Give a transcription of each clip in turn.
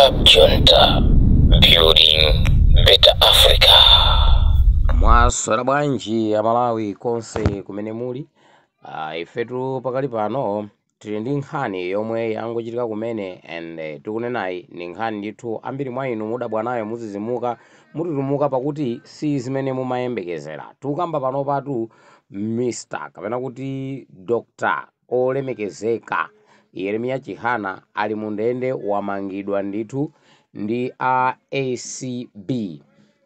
Club Junta, building better Africa. Mwaswera bwanji Amalawi konse kumene muli? Ifetu pakali pano tili ndi nkhani yomwe yangochitika kumene and tikunenayi ni nkhani ndithu ambiri mwa inu mudabwa nayo, muzizimuka, mututumuka, pakuti si zimene mumayembekezera. Tikukamba pano patu Mr kapena kuti Dr olemekezeka Yeremiya Chihana ali mu ndende, wamangidwa ndithu ndi a ACB.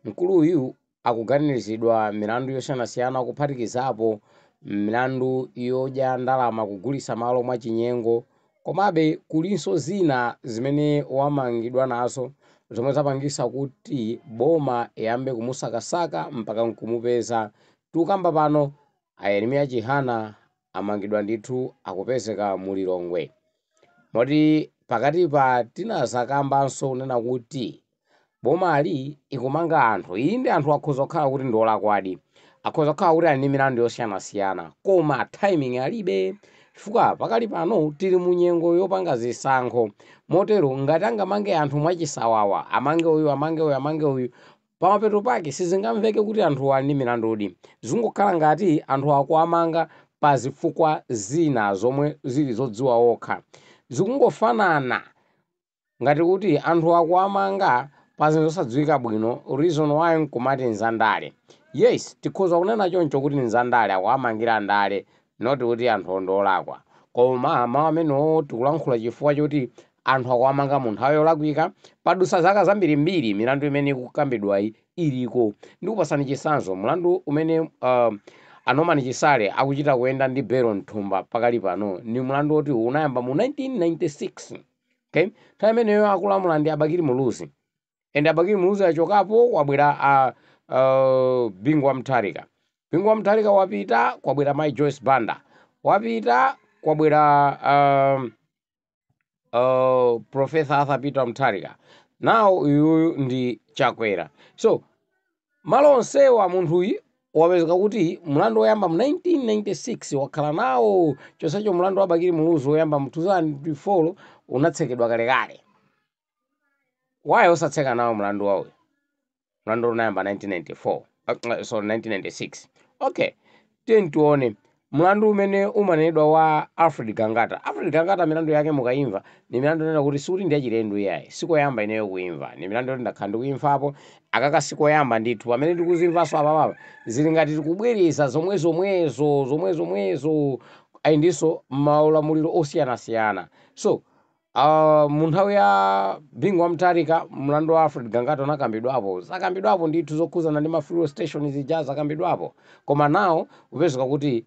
Mkuluyu akuganiziridwa milandu yosiyanasiyana, kuphatikizapo milandu yodya ndalama, kugulitsa malo mwachinyengo, komabe kulinso zina zimene wamangidwa nazo zomwe zapangisa kuti boma iyambe kumusakasaka mpaka nkumupeza. Tikukamba pano a Yeremiya Chihana amangidwa ndithu, akupezeka mu Lilongwe. Moti pakatipa tinazakambanso kunena kuti bomali ikumanga anthu. Inde, anthu akhoza kukhala kuti ndi olakwadi, akhoza kukhala kuti ali ndi milandu yosiyanasiyana, koma timing alibe, chifukwa pakali pano tili mu nyengo yopanga zisankho. Motero ngati angamange anthu mwachisawawa, amange uyu, amange uyu, amange uyu, pamapeto pake sizingamveke kuti anthu ali ndi milandudi. Zingokhala ngati anthu akuamanga pa zifukwa zina zomwe zili zodziwa okha. Zikungofanana ngati kuti anthu akuamanga pa zinthu zosadziwika bwino, reason why nkumati nzandale. Yes, tikhoza kunena choncho kuti nzandale, akuamangira ndale, not kuti anthu ndi olakwa. Koma mawu amenewo tikulankhula chifukwa choti anthu akuamanga mu nthawi yolakwika. Padusa zaka zambirimbiri milandu imene ikukambidwayi iliko. Ndikupasani chitsanzo: mlandu umene a Norman Chisale akuchita kuyenda ndi belo mthumba pakali pano ni mlandu woti unayamba mu 1996, okay? Nthawi imeneyo akulamula ndi a Bakili Muluzi, and a Bakili Muluzi achokapo, kwabwera a Bingu wa Mutharika. Bingu wa Mutharika wapita, kwabwera Mai Joyce Banda. Wapita, kwabwera Professor Arthur Peter Mutharika. Now uyuyu ndi Chakwera. So malo onsewa munthuyi wapezeka kuti mlandu woyamba mu 1996 wakhala nawo. Chonsecho mlandu wa Bakili Muluzi woyamba mu 2004 unatsekedwa kalekale. Waye osatseka nawo mlandu wawo, mlandu unayamba 1994, sorry, 1996? Okay, tiye tione mlandu umene umanenedwa wa Alfred Gangata. Alfred Gangata, milandu yake mukayimva ni milandu inena kuti sikuti ndi yachilendo iyayi, sikoyamba ineyo kuimva. Ni milandu yoti ndakhala ndikuimvapo akaka, sikoyamba ndithu. Pamene tikuzimvanso apapapa zili ngati tikubwereza zomwe zomwezo, zomwe zomwezo, ayi, ndinso maulamuliro osiyanasiyana. So mu nthawi ya Bingu wa Mutharika mlandu wa Alfred Gangata unakambidwapo, zakambidwapo ndithu zokhuzana ndi ma fuel station zija zakambidwapo, koma nawo upezeka kuti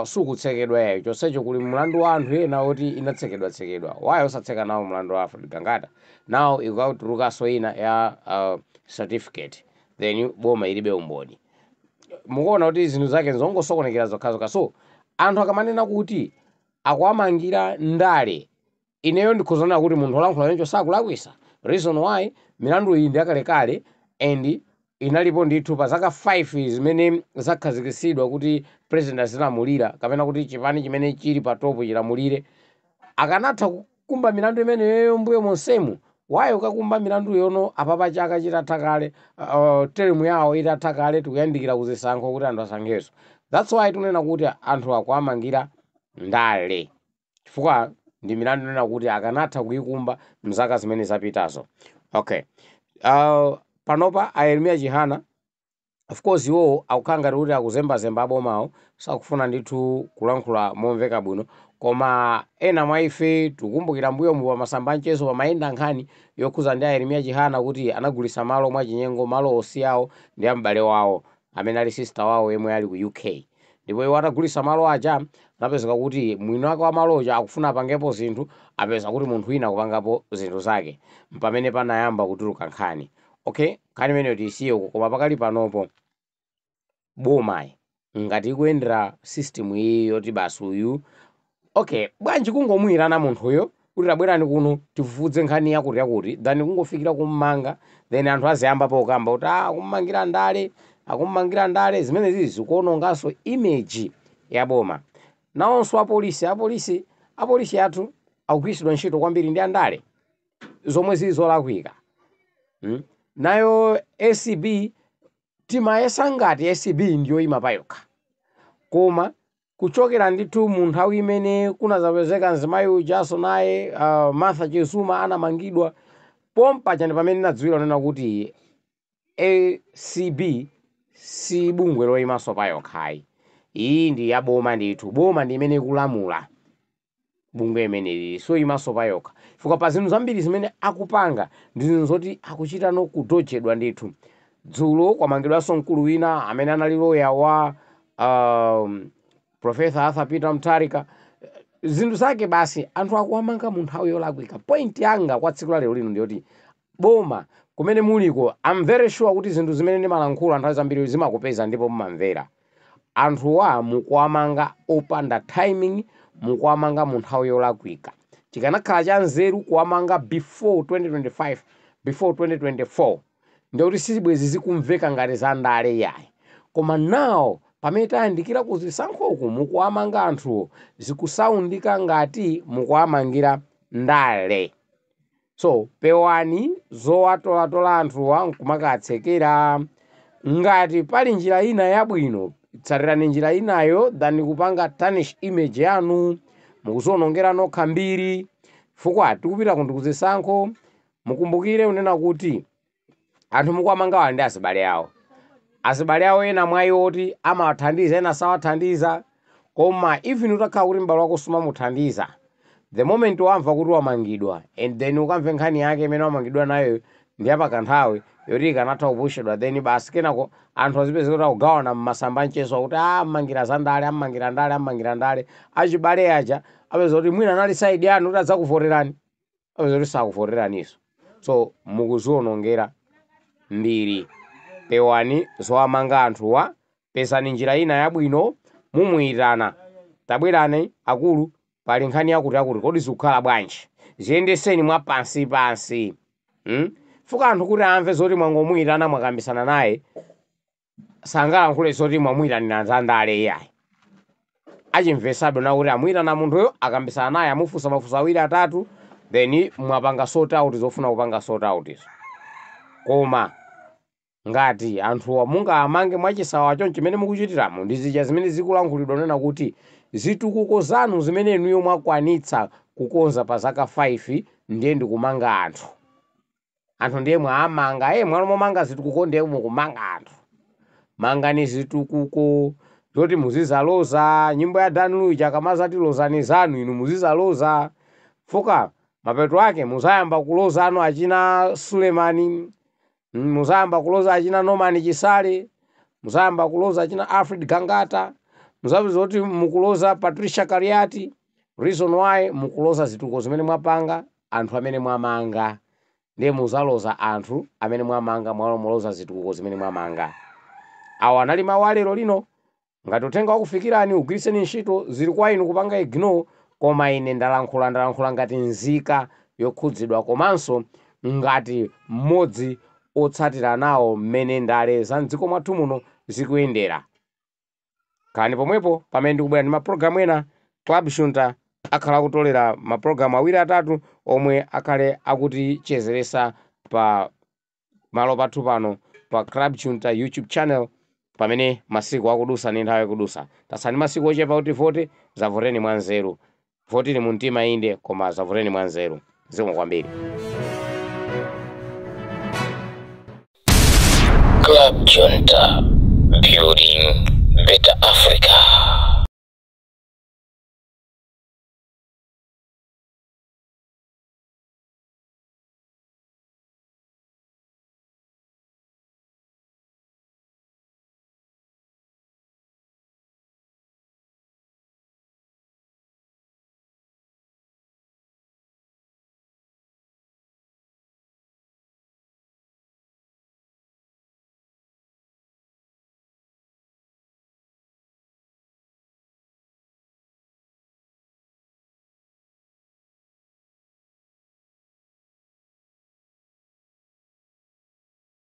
sukutsekedwa yayo. Chonsecho kuli mlandu wa anthu ena oti inatsekedwatsekedwa. Wayo osatseka nawo mlandu wa Alfred Gangata? Nawo ikatulukanso ina ya certificate, then boma ilibe umboni. Mukuona kuti zinthu zake nzongosokonekera zokhazokha. So anthu akamanena kuti akuamangira ndale, ineyo ndikhuzana kuti munthu olankhula choncho sakulakwisa. Reason why, milandu iyi ndi yakalekale and inalipo ndithu pa zaka 5 zimene zakhazikitsidwa kuti president azilamulira, kapena kuti chipani chimene chili pa top chilamulire. Akanatha kukumba milandu imeneyoyo mbuyo monsemu. Wayo kakumba milandu yono apapa chaka chitatha kale, term yawo itatha kale, tikuyandikira kuzisankho kuti anthu asankhenso? That's why tinena kuti anthu akuamangira ndale, chifukwa ndi milandu inena kuti akanatha kuyikumba mzaka zimene zapitazo. Okay, panopa a Yeremiya Chihana, of course, iwowo akukhala ngati kuti akuzembazemba, abomawo sakufuna ndithu kulankhula momveka bwino. Koma ena mwa ife tikukumbukira mbuyomu pa masamba amchezo pamayenda nkhani yokhuza ndi a Yeremiya Chihana kuti anagulitsa malo mwachinyengo, malo osiyawo ndi a m'bale wawo amene ali sister wawo yemwe ali ku UK. Ndipo iwo atagulitsa malo aja, anapezeka kuti mwini wake wa maloja akufuna apangepo zinthu, apeza kuti munthu wina akupangapo zinthu zake, mpamene panayamba kutuluka nkhani. Okay, nkhani imeneyo tiyisiye uko. Koma pakali panopo bomayi ngati ikuyendera system iyi yoti basi uyu, okay, bwanji kungomuyirana munthuyo kuti tabwerani kuno tifufuze nkhani yakuti yakuti, than kungofikira kummanga, then anthu aziyamba pokamba kuti ah, akummangira ndale, akummangira ndale. Zimene zikuononganso image ya boma. Nawonso apolisi athu akugwiritsidwa ntchito kwambiri ndi andale. zomwe zili zolakwika. Nayo ACB timayesa ngati ACB ndiyoyima payokha, koma kuchokera ndithu mu nthawi imene kunazapezeka mzimayi ujaso naye Martha Chizuma anamangidwa pompaja, ndi pamene nadziwira kunena kuti ACB si bungwe loyimanso payokhayi, iyi ndi ya boma ndithu. Boma ndi imene ikulamula bungwe imeneli, soyimanso payokha, chifukwa pa zinthu zambiri zimene akupanga ndi zinthu zoti akuchita no kudojedwa ndithu. Dzulo kwamangidwanso mkulu wina amene anali loya wa Professor Arthur Peter Mutharika. Zinthu zake basi anthu akuwamanga mu nthawi yolakwika. Point yanga kwa tsiku la lero lino ndiyoti boma kumene muliko, I'm very sure kuti zinthu zimene ndimalankhula nthawi zambiri zimakupeza ndipo mumamvera. Anthuwa mukuwamanga opanda timing, mukuwamanga mu nthawi yolakwika. Chikanakhala cha nzeru kuwamanga before 2025, before 2024, ndikuti sizibwezi zikumveka ngati za ndale yayi. Koma now pamene tayandikira kuzisankhoku, mukuwamanga anthuwo, zikusaundika ngati mukuwamangira ndale. So pewani zowatolatola anthuwa nkumakatsekera. Ngati pali njira ina yabwino, tsatirani njira inayo than kupanga tarnish image yanu. Mukuziwonongera nokha mbiri, chifukwa tikupita kunthu kuzisankho. Mukumbukire kunena kuti anthu mukuwamangawa ndi azibale awo, azibale awo ena mwa iwo oti amawathandiza, ena sawathandiza. Koma even utakhala kuti m'bale wako sumamuthandiza, the moment wamva kuti wamangidwa and then ukamve nkhani yake imene wamangidwa nayo ndi yapakanthawi yoti ikanatha kupushidwa, then basi kenako anthu azipeza kuti akugawana mmasamba mchezo kuti ammangira za ndale, ammangira ndale, ammangira ndale. Achibale aja apeza kuti mwina anali side yanu kuti adzakuvoterani, apeza kuti sakuvoteraniso. So mukuziwonongera mbiri. Pewani zowamanga anthuwa, pezani njira ina yabwino. Mumuyitana, "Tabwerani akulu, pali nkhani yakuti akuti, kodi zikukhala bwanji?" Ziyendeseni mwa pansi pansi, Fuka anthu kuti amve zoti mwangomuyitana, mwakambisana naye, sangalankhule zoti mwamuyitanira za ndale iyayi. Achimvesabe na kuti amuyitana munthuyo, akambisana naye, amufunsa mafunso awiri atatu, then mwapanga sort out zofuna kupanga sort out izo. Koma ngati anthuwa mungamange mwachisawa choncho, chimene mukuchitiramo ndi zija zimene zikulankhulidwa nena kuti zitukuko zanu zimene inuyo mwakwanitsa kukonza pa zaka 5 ndiye ndikumanga anthu. Anthu ndiye mwaamanga, mwalo momanga zitukuko ndiye mukumanga anthu. Mangani zitukuko zoti muzizaloza. Nyimbo ya Dan Lu akamazati "Lozani zanu", inu muzizaloza fuka mapeto ake muzayamba kuloza anu achina Sulemani, muzayamba kuloza achina Norman Chisale, muzayamba kuloza achina Alfred Gangata, muzapeza kuti mukuloza Patricia Kaliati. Reason why mukuloza zitukuko zimene mwapanga, anthu amene mwamanga. Ndiye muzaloza anthu amene mwamanga mwalo muloza zitukuko zimene mwamanga. Awa anali mawu alero lino. Ngati uthenga wakufikirani, ugwiritseni ntchito. Zili kwa inu kupanga ignore, koma ine ndalankhula, ndalankhula ngati nzika yokhudzidwa komanso ngati mmodzi otsatira nawo mmene ndale za mdziko mwathu muno zikuyendera. Khalani pomwepo pamene ndikubwera ndi mapulogalamu ena. Club Junta akhala akutolera mapulogalamu awiri atatu omwe akhale akutichezeresa pa malo pathu pano pa Club Junta YouTube channel pamene masiku akudusa ndi nthawi ikudusa. Tatsala ndi masiku ochepa kuti vote. Zavoteni mwanzeru. Votini mu mtima inde, koma zavoteni mwanzeru. Zikomo kwambiri. Club Junta, building better Africa.